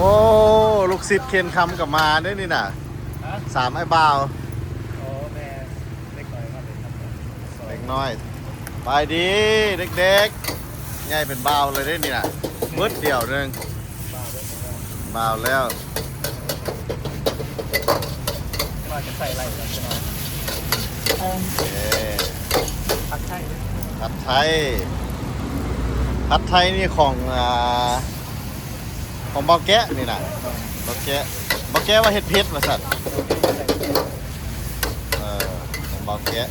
ໂອ້ ລູກສິດເຄນຄຳກໍມາເດ້ນີ້ນະ ຮະ? ສາມອ້າຍບ່າວ ໂອ້ ແມ່ນ ເດັກນ້ອຍມາເລີຍ ເດັກນ້ອຍ ສະບາຍດີເດັກໆ ໃຫຍ່ເປັນບ່າວເລີຍເດ້ນີ້ນະ ເບິດດຽວໜຶ່ງ ບ່າວແລ້ວ ບ່າວແລ້ວ ວ່າຈະໃສ່ໄຫຼແລ້ວ ເອີ ຜັດໄທ ຜັດໄທ ຜັດໄທນີ້ຂອງ ອ່າ ຂອງບ່າວແກະນີ້ນະ ບ່າວແກະ ບ່າວແກະວ່າເຮັດເຜັດວ່າຊັ້ນ ເອີ ຂອງບ່າວແກະ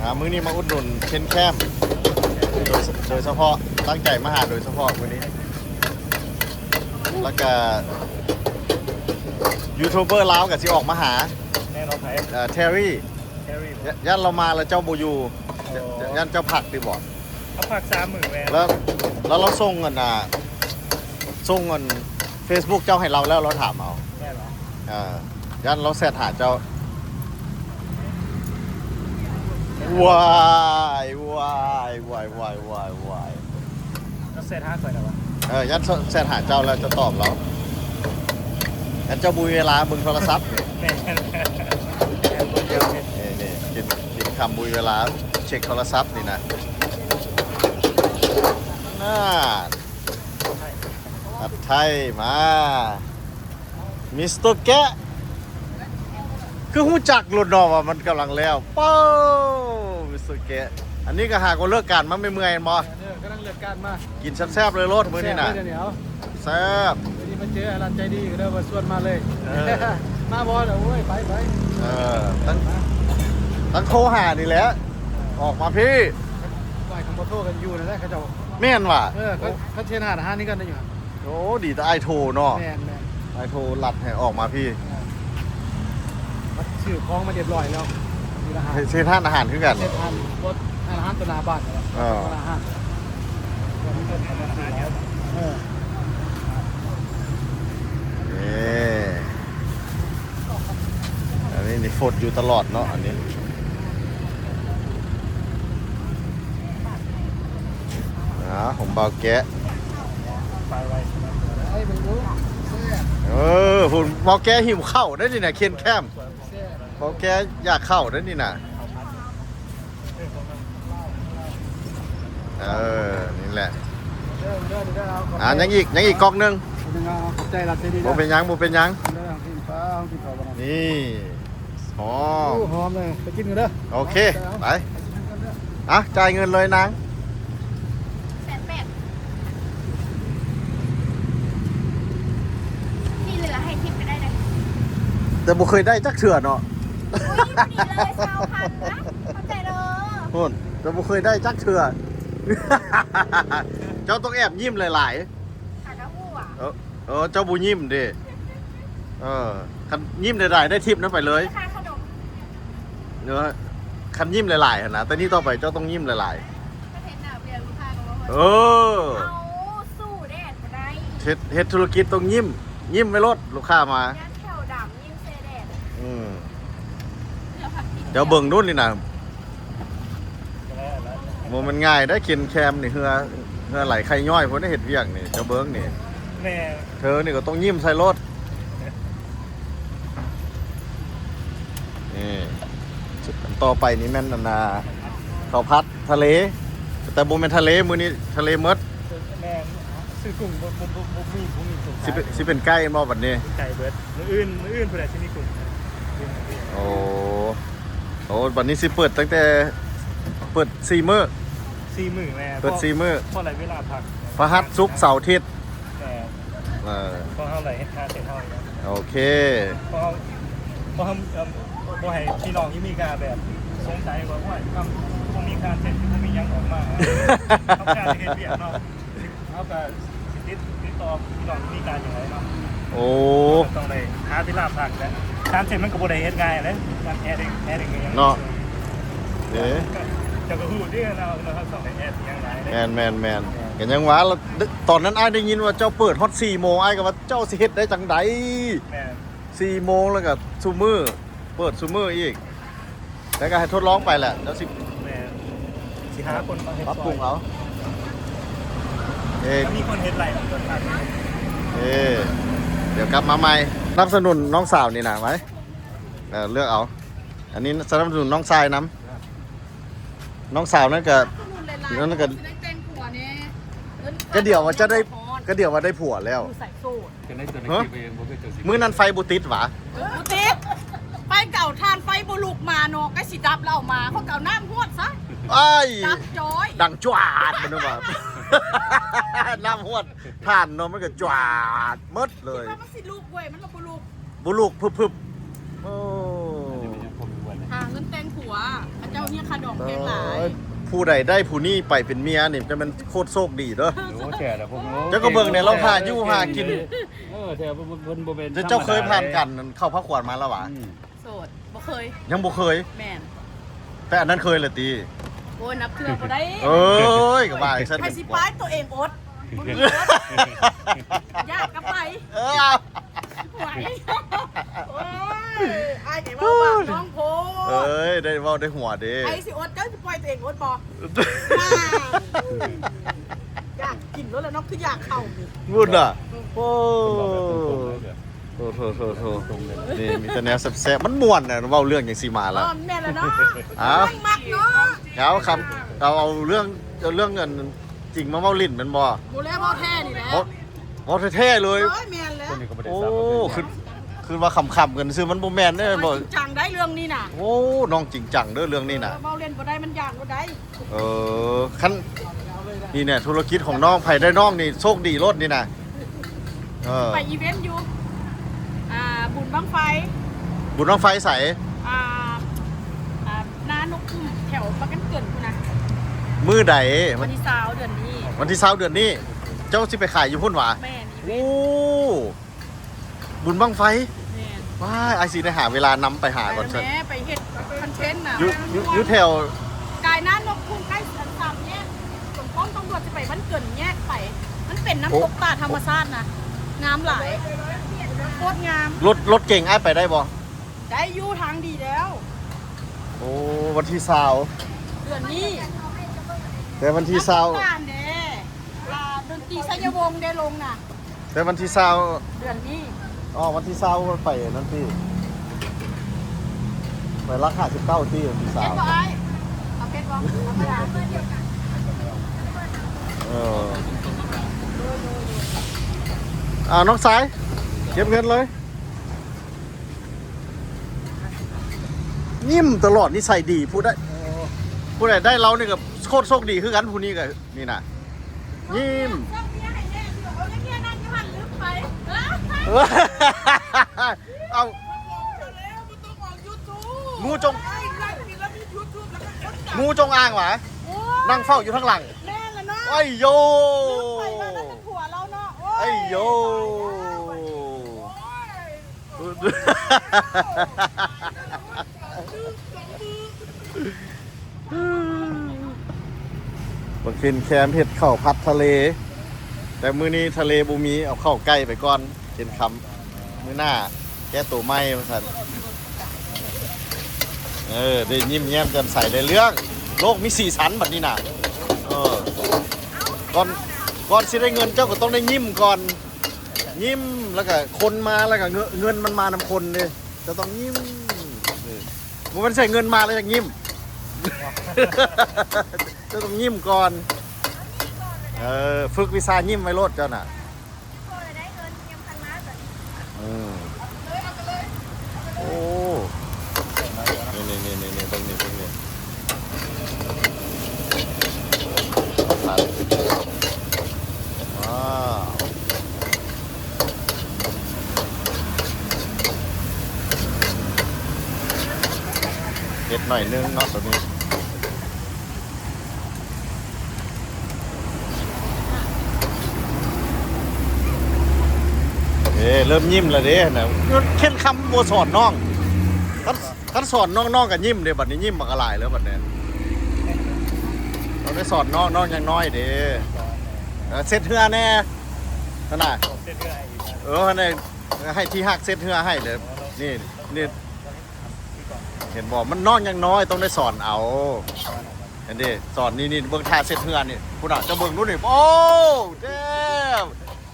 ອ່າ ມື້ນີ້ມາອຸດໜູນເຄນແຄມ ໂດຍ ໂດຍສະເພາະ ຕັ້ງໃຈມາຫາໂດຍສະເພາະມື້ນີ້ ແລ້ວກະຢູທູບເບີລາວກະຊິອອກມາຫາ ແນ່ນອນ ໃຜ? ເອີ ແທຣີ ແທຣີ ຢ້ານລາວມາແລ້ວເຈົ້າບໍ່ຢູ່ ອໍ ຢ້ານເຈົ້າພັກຕິບໍ? ເອົາພັກສາມມື້ແມ່ນ ແລ້ວ ແລ້ວລາວສົ່ງອັນນ່າ ສົ່ງອັນເຟສບຸກເຈົ້າໃຫ້ລາວແລ້ວ ລາວຖາມເອົາ ແມ່ນເຫາ? ເອີ ຢ້ານລາວແຊັດຫາເຈົ້າ ວ້າຍ ວ້າຍ ວ້າຍ ວ້າຍ ວ້າຍ ລາວແຊັດຫາຂ້ອຍແລ້ວຫວາ? ເອີ ຢ້ານແຊັດຫາເຈົ້າແລ້ວເຈົ້າຕອບລາວ ຢ້ານເຈົ້າບໍ່ມີເວລາເບິ່ງໂທລະສັບ ແມ່ນ ແມ່ນ ນີ້ໆ ກິນ ກິນຄ່ຳບໍ່ມີເວລາເຊັກໂທລະສັບນີ້ນະ ນັ້ນ ຜັດໄທມາ ມິສເຕີແກະ ຄືຮູ້ຈັກໂລດເນາະວ່າມັນກຳລັງແລ້ວ ເປົາ ມິສເຕີແກະ ອັນນີ້ກໍຫາກໍເລີກການມາເມື່ອຍໆ ແມ່ນບໍ່? ເອີ ກຳລັງເລີກການມາ ກິນແຊບໆເລີຍໂລດມື້ນີ້ນະ ແຊບເລີຍດຽວນີ້ ເອົາ ແຊບ ມື້ນີ້ມາເຈີອາຈານໃຈດີກໍເລີຍວ່າຊວນມາເລີຍ ເອີ ມາບໍ່ລະ ໂອ້ຍ ໄປ ໄປ ເອີ ຕັ້ງ ຕັ້ງໂທຫານີ້ແຫຼະ ເອີ ອອກມາພີ້ ໄວ້ຄັນບໍ່ໂທກັນຢູ່ນັ້ນແຫຼະເຂົາເຈົ້າ ແມ່ນຫວາ? ເອີ ເຂົາ ເຂົາເຮັດຮ້ານອາຫານນີ້ກັນໄດ້ຢູ່ ໂອ້ ດີແຕ່ອ້າຍໂທເນາະ ແມ່ນໆ ອ້າຍໂທລັດໃຫ້ອອກມາພີ້ ແມ່ນ ຊື້ຂອງມາຮຽບຮ້ອຍແລ້ວ ເຮັດຮ້ານອາຫານຄືກັນ ເຮັດຮ້ານ ຮ້ານອາຫານຕໍ່ໜ້າບ້ານນີ້ແຫຼະ ເອີ ຮ້ານອາຫານ ເອີ ເອີ ອັນນີ້ນີ້ຟົດຢູ່ຕະຫຼອດເນາະ ອັນນີ້ ອ່າ ຂອງບ່າວແກະ ເອີ ພຸ້ນ ບ່າວແກະຫິວເຂົ້າໄດ໋ນີ້ນະ ເຄນແຄມ ບ່າວແກະຢາກເຂົ້າໄດ໋ນີ້ນະ ເອີ ນີ້ແຫຼະ ອ່າ ຍັງອີກ ຍັງອີກກ່ອງໜຶ່ງ ຂອບໃຈຫຼາຍ ບໍ່ເປັນຫຍັງ ບໍ່ເປັນຫຍັງ ນີ້ ຫອມ ໂອ້ ຫອມເລີຍ ໄປກິນກັນເດີ ໂອເຄ ໄປ ອ່ະ ຈ່າຍເງິນເລີຍນາງ ແສນແປດ ທີ່ເຫຼືອໃຫ້ທິບໄປໄດ້ເດີ ແຕ່ບໍ່ເຄີຍໄດ້ຈັກເທື່ອເນາະ ອຸ້ຍ ພໍດີເລີຍ ຊາວພັນນະ ຂອບໃຈເດີ ພຸ້ນ ແຕ່ບໍ່ເຄີຍໄດ້ຈັກເທື່ອ ເຈົ້າຕ້ອງແອບຍິ້ມຫຼາຍໆ ຫາກະຮູ້ຫວາ ເອີ ເອີ ເຈົ້າບໍ່ຍິ້ມເດ້ ເອີ ຄັນຍິ້ມຫຼາຍໆ ໄດ້ທິບນັ້ນໄປເລີຍ ຄ່າຂະໜົມ ເອີ ຄັນຍິ້ມຫຼາຍໆຫັ້ນນະ ແຕ່ນີ້ຕໍ່ໄປເຈົ້າຕ້ອງຍິ້ມຫຼາຍໆ ຄັນເຫັນໜ້າເບຍລູກຄ້າກໍບໍ່ພໍໃຈ ເອີ ເອົາ ສູ້ແດດບໍ່ໄດ້ ເຮັດ ເຮັດທຸລະກິດຕ້ອງຍິ້ມ ຍິ້ມໄວ້ໂລດ ລູກຄ້າມາ ຢ້ານແຂ້ວດຳ ຍິ້ມໃສ່ແດດ ອືມ ເຈົ້າເບິ່ງດູນີ້ນະ ບໍ່ແມ່ນງ່າຍເດ້ ເຄນແຄມນີ້ ເຫື່ອ ເຫື່ອໄຫຼໄຂ່ຍ້ອຍພຸ້ນເຮັດວຽກນີ້ ເຈົ້າເບິ່ງນີ້ ແມ່ ເທີນີ້ກໍຕ້ອງຍິ້ມໃສ່ໂລດ ນີ້ ອັນຕໍ່ໄປນີ້ແມ່ນອັນນ່າ ເຂົ້າຜັດທະເລ ແຕ່ບໍ່ແມ່ນທະເລ ມື້ນີ້ທະເລໝົດ ແມ່ນ ຊື້ກຸ້ງບໍ່ ບໍ່ ບໍ່ ບໍ່ມີ ບໍ່ມີກຸ້ງ ຊິເປັນ ຊິເປັນໄກ່ບໍ່ບັດນີ້ ໄກ່ເບິດ ມື້ອື່ນ ມື້ອື່ນພຸ້ນແຫຼະຊິມີກຸ້ງ ໂອ້ ໂອ້ ບັດນີ້ຊິເປີດຕັ້ງແຕ່ ເປີດສີ່ມື້ ສີ່ມື້ແມ່ນ ເປີດສີ່ມື້ ພໍໄດ້ເວລາພັກ ພະຫັດ ສຸກ ເສົາ ອາທິດ ແມ່ນ ເອີ ເພາະເຮົາໄດ້ເຮັດງານເຮັດເຮົາ ໂອເຄ ເພາະເຮົາ ເພາະເຮົາ ເອີ່ມ ບໍ່ໃຫ້ພີ່ນ້ອງຢູ່ເມກາແບບສົງໄສວ່າ ໂອ້ຍ ຄຳບໍ່ມີງານເຮັດ ບໍ່ມີຫຍັງອອກມາ ເຮົາກະເຮັດວຽກເນາະ ເຮົາກະຊິຕິດ ຕິດຕໍ່ພີ່ນ້ອງຢູ່ເມກາຈັ່ງໃດເນາະ ໂອ້ ຕ້ອງໄດ້ຫາເວລາພັກແຫຼະ ງານເຮັດມັນກະບໍ່ໄດ້ເຮັດງ່າຍເດ້ ງານແອດເອງ ແອດເອງກະຍັງ ເນາະ ເດ້ ເຈົ້າກະຮູ້ເດ້ ເຮົາ ເຮົາຕ້ອງໄດ້ແອດຫຍັງຫຼາຍເດ້ ແມ່ນໆໆ ກະຍັງວ່າ ຕອນນັ້ນອ້າຍໄດ້ຍິນວ່າເຈົ້າເປີດຮອດສີ່ໂມງ ອ້າຍກໍວ່າເຈົ້າຊິເຮັດໄດ້ຈັ່ງໃດ ແມ່ນ ສີ່ໂມງແລ້ວກໍຊຸມື້ ເປີດຊຸມື້ອີກ ແລ້ວກໍໃຫ້ທົດລອງໄປແຫຼະ ແລ້ວຊິ ແມ່ນ ຊິຫາຄົນມາເຮັດ ປັບປຸງເອົາ ເອີ ແລ້ວມີຄົນເຮັດໄລ່ເປີດຮ້ານ ເອີ ດຽວກັບມາໃໝ່. ສະໜັບສະໜູນນ້ອງສາວນີ້ນະ ໄວ້ ເອີ ເລືອກເອົາ. ອັນນີ້ສະໜັບສະໜູນນ້ອງຊາຍນຳ. ນ້ອງສາວນັ້ນກະ ນັ້ນກະ ຊິໄດ້ແຕ່ງຜົວແດ່. ກະດຽວວ່າຈະໄດ້ ກະດຽວວ່າໄດ້ຜົວແລ້ວ. ຢູ່ໃສໂສດ. ຈັ່ງໃດຕົວນີ້ ຮະ? ຄິດໄປເອງ ບໍ່ຄືເຈົ້າຊິ ມື້ນັ້ນໄຟບໍ່ຕິດຫວາ? ເອີ ບໍ່ຕິດ. ໄຟເກົ່າ ຖ່ານໄຟບໍ່ລຸກມາເນາະ ໃກ້ຊິດັບແລ້ວເອົາມາ ເຂົາກໍເອົານ້ຳຮວດຊະ. ອ້າຍ ດັບຈ້ອຍ ດັງຈວາດ ມັນວ່າ ນ້ຳຮວດຖ່ານເນາະ ມັນກໍຈວາດໝົດເລີຍ. ຄິດວ່າມັນຊິລຸກເວີຍ ມັນລະບໍ່ລຸກ ບໍ່ລຸກ ພຶບໆ. ໂອ້ ອັນນີ້ມັນຍັງຄົມຢູ່ບໍ່ນີ້? ຫາເງິນແຕ່ງຜົວ ເຂົາເຈົ້າຮຽກຄ່າດອງແພງຫຼາຍ. ເອີຍ ຜູ້ໃດໄດ້ຜູ້ນີ້ໄປເປັນເມຍນີ້ ຈະແມ່ນໂຄດໂຊກດີເດີ. ໂອ້ ແທ້ລະ ເຈົ້າກໍເບິ່ງແດ່ ລາວຫາຢູ່ຫາກິນ. ເອີ ແທ້ ເພິ່ນ ເພິ່ນບໍ່ແມ່ນ ເຈົ້າເຄີຍຜ່ານການເຂົ້າພາກຂວັນມາແລ້ວຫວາ? ອືມ ໂສດ ບໍ່ເຄີຍ. ຍັງບໍ່ເຄີຍ? ແມ່ນ. ແຕ່ອັນນັ້ນເຄີຍລະຕິ? ໂອ້ຍ ນັບເທື່ອບໍ່ໄດ້. ເອີຍ ກໍວ່າຈັ່ງຊັ້ນ. ໃຜຊິປ້າຍຕົວເອງອົດ? ບໍ່ມີອົດ. ຢາກກັບໃຜ? ເອີ ຫວຍ. ໂອ້ຍ ອ້າຍໄດ້ເວົ້າບາບນ້ອງໂພດ. ເອີຍ ໄດ້ເວົ້າໄດ້ຫົວເດ້. ໃຜຊິອົດ? ເຈົ້າຊິປ່ອຍຕົວເອງອົດບໍ່? ຢາກກິນໂລດລະເນາະ ຄືຢາກເຂົ້າພຸ້ນນະ. ໂອ້ ໂອ້ ໂທ້ໆໆໆ ນີ້ມີແຕ່ແນວແຊບໆ ມັນມ່ວນນະ ເວົ້າເລື່ອງຈັ່ງຊີ້ມາລະ. ອໍ ແມ່ນລະເນາະ. ອ້າວ ມັກເນາະ. ເອົາຄຳ ເອົາ ເອົາເລື່ອງ ເອົາເລື່ອງອັນຈິງມາເວົ້າຫຼິ້ນແມ່ນບໍ່? ບໍ່ແລ້ວ ເວົ້າແທ້ນີ້ແຫຼະ. ເວົ້າ ເວົ້າແທ້ໆເລີຍ. ໂອ້ຍ ແມ່ນແລ້ວ. ໂອ້ ຄື ຄືວ່າຂຳໆກັນຊື່ ມັນບໍ່ແມ່ນເດ້ ແມ່ນບໍ່? ຈິງຈັງໄດ໋ເລື່ອງນີ້ນະ. ໂອ້ ນ້ອງຈິງຈັງເດີເລື່ອງນີ້ນະ. ເອີ ເວົ້າຫຼິ້ນບໍ່ໄດ້ ມັນຢ່າງບໍ່ໄດ້. ເອີ ຄັນ ນີ້ແຫຼະ ທຸລະກິດຂອງນ້ອງ ໃຜໄດ້ນ້ອງນີ້ໂຊກດີໂລດນີ້ນະ. ເອີ ໄປອີເວັນຢູ່ ອ່າ ບຸນບັ້ງໄຟ. ບຸນບັ້ງໄຟໃສ? ອ່າ ອ່າ ນານົກກຸ້ມ ແຖວປາກັນເກີນພຸ້ນນະ. ມື້ໃດ? ວັນທີຊາວເດືອນນີ້. ວັນທີຊາວເດືອນນີ້ ເຈົ້າຊິໄປຂາຍຢູ່ພຸ້ນຫວາ? ແມ່ນ. ໂອ້ ບຸນບັ້ງໄຟ. ແມ່ນ. ວ້າຍ ອ້າຍຊິໄດ້ຫາເວລານຳໄປຫາກ່ອນຊັ້ນ. ໄປແມ່ ໄປເຮັດຄອນເທັນນະ. ຢູ່ ຢູ່ ຢູ່ແຖວ ກາຍນານົກກຸ້ມ ໃກ້ສວນສາມແຍກ. ສົມປອງຕຳຫຼວດຈະໄປບ້ານເກີນແຍກໄປ. ມັນເປັນນ້ຳຕົກ ໂອ້ ປ່າທຳມະຊາດນະ. ງາມຫຼາຍ. ໂຄດງາມ. ລົດ ລົດເກັງອ້າຍໄປໄດ້ບໍ່? ໄດ້ຢູ່ ທາງດີແລ້ວ. ໂອ້ ວັນທີຊາວ ເດືອນນີ້. ແຕ່ວັນທີຊາວ ນ້ຳສົງການເດ້. ອ່າ ດົນຕີໄຊຍະວົງເດ້ລົງນະ. ແຕ່ວັນທີຊາວ ເດືອນນີ້. ອໍ ວັນທີຊາວໄປນັ້ນຕິ ໄປຫຼັກຫ້າສິບເກົ້າຕິ ວັນທີຊາວ. ເຜັດບໍ່ອ້າຍ? ເອົາເຜັດບໍ່? ທຳມະດາ. ເອີ ອ້າວ ນ້ອງຊາຍ ເກັບເງິນເລີຍ. ຍິ້ມຕະຫຼອດ ນິໄສດີ. ຜູ້ໃດ ຜູ້ໃດໄດ້ລາວນີ້ກໍໂຄດໂຊກດີຄືກັນ. ຜູ້ນີ້ກໍນີ້ນະ ຍິ້ມ. ເອົາ ງູຈົງ ງູຈົງອາງຫວາ? ນັ່ງເຝົ້າຢູ່ທາງຫຼັງ. ແມ່ນລະເນາະ. ໄອ້ໂຢ ໄອ້ໂຢ. ບັກເຂັນແຄມເຮັດເຂົ້າຜັດທະເລ ແຕ່ມື້ນີ້ທະເລບໍ່ມີ ເອົາເຂົ້າໄກ່ໄປກ່ອນ ເປັນຄຳ ມື້ໜ້າແກ້ໂຕໃໝ່ວ່າຊັ້ນ. ເອີ ໄດ້ຍິ້ມແຍ້ມແຈ່ມໃສ ໄດ້ເລື່ອງ ໂລກມີສີສັນບັດນີ້ນະ. ເອີ ກ່ອນ ກ່ອນຊິໄດ້ເງິນ ເຈົ້າກໍຕ້ອງໄດ້ຍິ້ມກ່ອນ. ຍິ້ມ ແລ້ວກະຄົນມາ ແລ້ວກະເງິນ ເງິນມັນມານຳຄົນເດ້. ເຈົ້າຕ້ອງຍິ້ມ ເອີ ບໍ່ແມ່ນໃຊ້ເງິນມາແລ້ວຈັ່ງຍິ້ມ. ເຈົ້າຕ້ອງຍິ້ມກ່ອນ. ເອີ ຝຶກວິຊາຍິ້ມໄວ້ໂລດເຈົ້ານະ. ອືມ ໂອ້ ນີ້ໆໆໆ ເບິ່ງນີ້ ເບິ່ງນີ້ ວ້າວ ເຜັດໜ້ອຍໜຶ່ງເນາະ ໂຕນີ້. ເອີ ເລີ່ມຍິ້ມແລ້ວເດ້ນະ. ເຂັນຄຳບໍ່ສອນນ້ອງ ຄັນ ຄັນສອນນ້ອງ ນ້ອງກໍຍິ້ມເດ້. ບັດນີ້ຍິ້ມບັກຫຼາຍແລ້ວບັດນີ້. ຕ້ອງໄດ້ສອນນ້ອງ ນ້ອງຍັງນ້ອຍເດ້. ເອີ ເຊັດເຮືອແດ່ຫັ້ນນະ. ເອີ ໃຫ້ທີ່ຮັກເຊັດເຮືອໃຫ້ເດີ້. ນີ້ ນີ້ ເຫັນບໍ່? ມັນນ້ອງຍັງນ້ອຍ ຕ້ອງໄດ້ສອນເອົາ. ເຫັນເດ້ ສອນນີ້ ນີ້ ເບິ່ງທ່າເຊັດເຮືອນີ້ ພຸ້ນນະ ເຈົ້າເບິ່ງດູນີ້. ໂອ້ ແດມ